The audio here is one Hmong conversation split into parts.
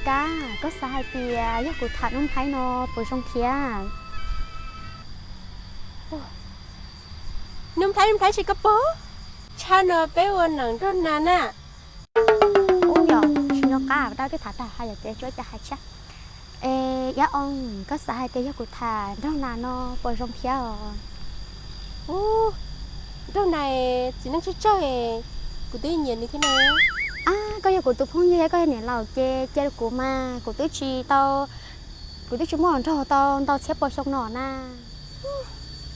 Kab, koj xav hais tias yog kuv tham Nuj Nplhaib no puas zoo thiab? Nuj Nplhaib, Nuj Nplhaib tsis koj pom, tshaj no peb ua neej nrog nas na. Ub yom, tsis nco qab dab twb tham tag hais yom, ces tsuas cas hais tshab. Es Yab Oo, koj xav hais tias yog kuv tham nrog nas no puas zoo thiab os? Ub, nrog nas, txiv neej tsawg tsawg, kuv twb nyiam nws thiab na. Ab, koj yog kuv tus phooj ywg, koj yog niam laus ces cia kuv mas, kuv twb tsis tau, kuv twb tsis muaj hluas nraug tau ntau txhiab pua xyoo no na.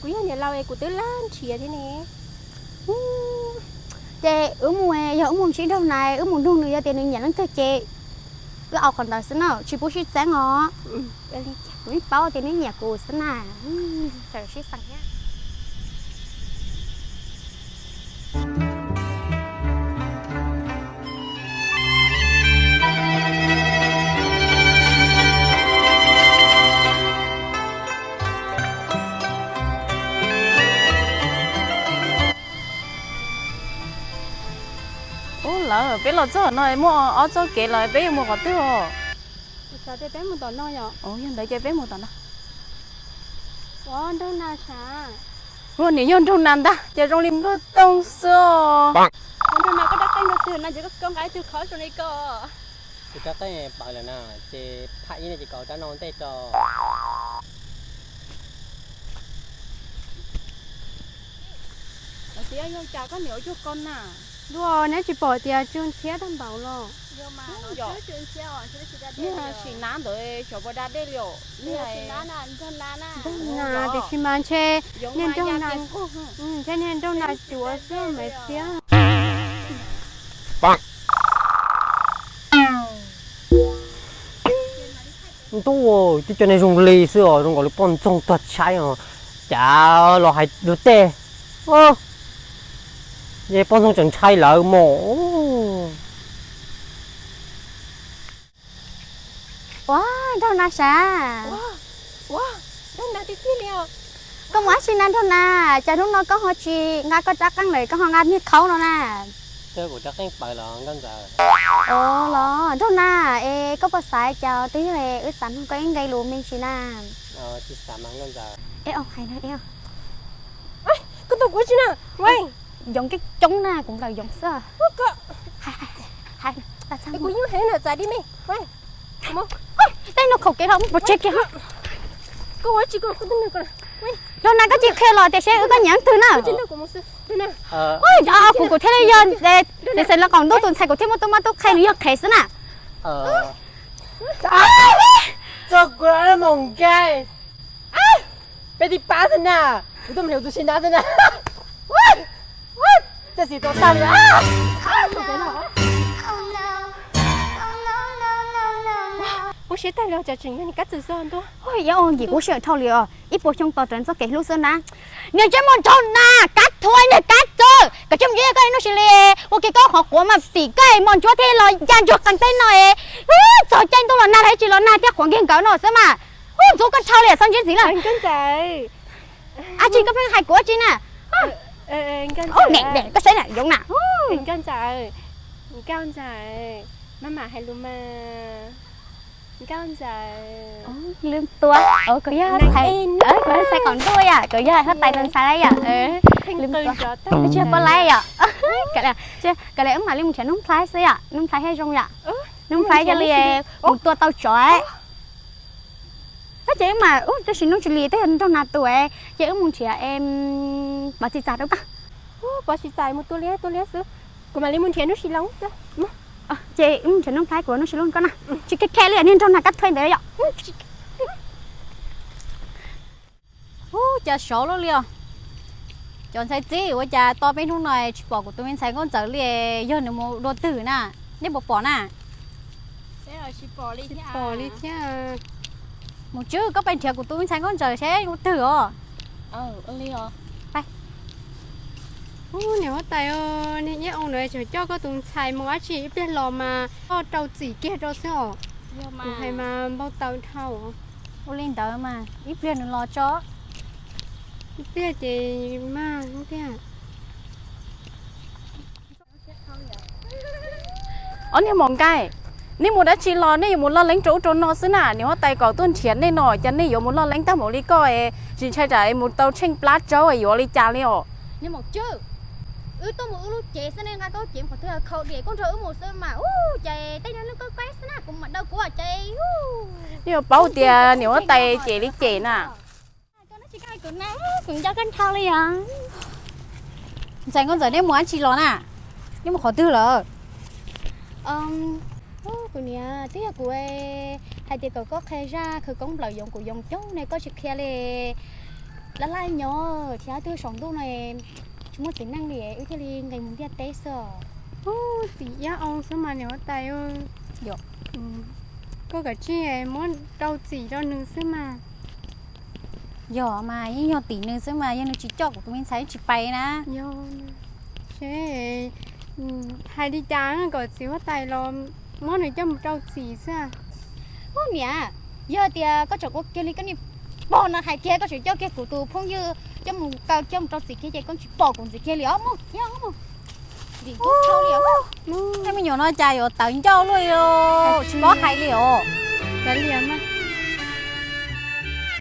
Kuv yog niam laus es kuv twb laj nrhiav thiab ne. Ces wb mus, yog wb mus ntsib nraug nas, wb mus nug nws yog tias nws nyiam leej twg ces wb au qhov ntawd xwb na, tsis pub sib txeeb os. Kuv yeej paub tias neb nyiam kuv xwb na. Txawm sib xeem thiab. Ub, lawv peb los txog no muaj ob txoj kev los peb yuav mus qhov twg os? Kuv xav tias peb mus tom no yom. Yog ntawd ces peb mus tom no. Ua nraug nas sav. Ua niam yog nraug nas ntag ces zoo li npluag toog xwb os. Ua nraug nas, koj rab qeej nrog twg na, ces koj nqa ib tug khov zoo li koj. Kuv rab qeej pawv lawm na, ces pham ib no ces kom rab no ntej tso. Tias yog cas koj niam ua cuag koj na. Luag neb tsis pom tias tsw ntxhiab tag npaum los. Yog mas, sim nab ntawd xyov puas da dej li os. Nraug nas tiam sis mas ntshe niag nraug nas, ntshe niag nraug nas cuav xwb mas thiab. Ntuj, twb cov niag zoo li xwb os, zoo nkaus li poj ntxoog tuag tshaib os. Cas los hais luag tej, ces poj ntxoog tseem ntshai lawv mos. Ua, nraug nas sav. Koj mus dab tsi na nraug nas, cas hnub no koj ho tsis nqa koj rab qeej lawm, koj ho nqa niag khaub no na? Kuv rab qeej pawv los nkauj ntxawm. Los nraug nas, es koj puas xav cas twb yog wb xav nug koj ib nqe lus me ntsis na? Tsis xav mas nkauj ntxawm. Es hais no, koj tua kuv tsi na? Yoov keej coob na, kuv nplawm yoov xwb. Kuv yeej heev na, txav di me. Tej no khaum kev los muab pov tseg kiag. Nraug nas, koj tsis qhia los tias seb wb koj nyiam leej twg na. Kuv, kuv thiaj li yog xeem xeem los qaum ntuj tus ntxhais, kuv thiaj muaj tub mab tub qhe, nws yog qhev xwb na. Tso kuv los mus nkaij. Peb tib pab xwb na, kuv tuaj mus hliv tus tsis nab xwb na. Txawm xim tau tag li. Kuv siab tag li, cas tseem yog niag kab txwm xwb ntuj. Yog nkim kuv sij hawm dhau li os, ib puas xyoo tos rawv txoj kev hlub xwb na. Niag ntsej muag nraug nas, kab thuab niag kab txwm, koj tsis mus ntsib koj ib hnub sis li, ua ke koj qhov quav mas fim koj mos ntsuab thiaj los ya ntsuag qees tej no es. Txog caij ntuj los nag los tsis los nag thiab, qhuav nkiag nkawd no xwb mas. Ub, ntxub koj dhau li, txhob ntsib ntxiv lawm. Ab tsi, koj pheej hais kuv ab tsi na? Koj saib na, yoov na. Nkauj ntxawm, nkauj ntxawm, maj mam hais lus mas. Nkauj ntxawm. Lwm tua, kuv yog ntxhais, kuv yog ntxhais qaum ntuj yom, kuv yog huab tais tus ntxhais yom. Lwm tua, tsis yog poj laib yom. Kav liam wb mam li mus nrhiav Nuj Nplhaib xwb yom, Nuj Nplhaib thiaj zoo yom. Nuj Nplhaib thiaj li mus tua tau tsov. Tab ces wb mas tab sis hnub tsis li, twb yog nraug nas tus, ces wb mus nrhiav pov txhim txais rau tag. Pov txhim txais mus tua liab tua liab xwb, kuv mam li mus nrhiav Nuj Sis Loob xwb. Ces wb mus nrhiav Nuj Nplhaib, kuv Nuj Sis Loob koj na. Tsis khev khev li niag nraug nas kab thuab ntawd yom. Ub, cas sov luaj li os. Cov ntxhais txib, ua cas tos peb hnub no tsis pom kuv tus me ntxhais nkauj ntxawm li, yog nws mus dua twg na? Nej puas pom na? Pom li thiab. Mus tswb, koj pais nrhiav kuv tus me ntxhais nkauj ntxawm seb mus twg os. Ub, niam huab tais, niag Nyiaj Oo ntawd tseem coj koj tus ntxhais mus dab tsi, ib pliag los mas koj rau txim kiag rau xwb os. Kuv hais mas npau taws dhau. Ua li ntawd mas ib pliag nws los tso. Ib pliag ces mas ib pliag. Ob niag mos nkaij, Nej mus dab tsi los nej yuav mus loj leeb rau ub rau no xwb na, niam huab tais kom tuaj nrhiav nej no cas nej yuav mus loj leeb tag npaum li koj es tsis ntshai tsam es mus tau tsheej plab tsaub es yuav li cas li os. Wb tuaj mus wb lub cev xwb, nej nqa koj cev qhov twg khau diam koj nrog wb mus xwb mas, ub, ces tej no lub koj kaib xwb na, kuv mam daw kuv ces. Nej yuav paub tias niam huab tais cem li cem na. Kuv nco koj dhau li os. Ntxhais Nkauj Ntxawm, nej mus dab tsi los na? Nej mus qhov twg lawm? Kuv niam, twb yog kuv hais tias kom koj qhia zaj khawv koob nplawm yoov kuv yoov coob ne koj tsis qhia li. Laj laj nyob thiab twb saum ntuj no tsis muaj txiv neej li, wb thiaj li nqis mus ntiaj teb xwb. Ub, txiv iab oo xwb mas niam huab tais. Koj kav tsij muab rau txim rau nws xwb mas. Yog mas yeej yog tim nws xwb mas, yog nws tsis coj kuv tus me ntxhais tsis pais na. Yog, seb hais li cas kom txiv huab tais los muab nws coj mus rau txim xwb. Ub niam, yog tias koj tseem ua kiag li koj niag pog no hais kiag, koj tseem coj kiag kuv tus phooj ywg coj mus kaw coj mus rau txim kiag ces koj tsis pom kuv ntxiv kiag li os. Mus, mus. Tej me nyuam no cas yuav tawv ncauj luaj li, tsis paub hais li os. Kav liam mas.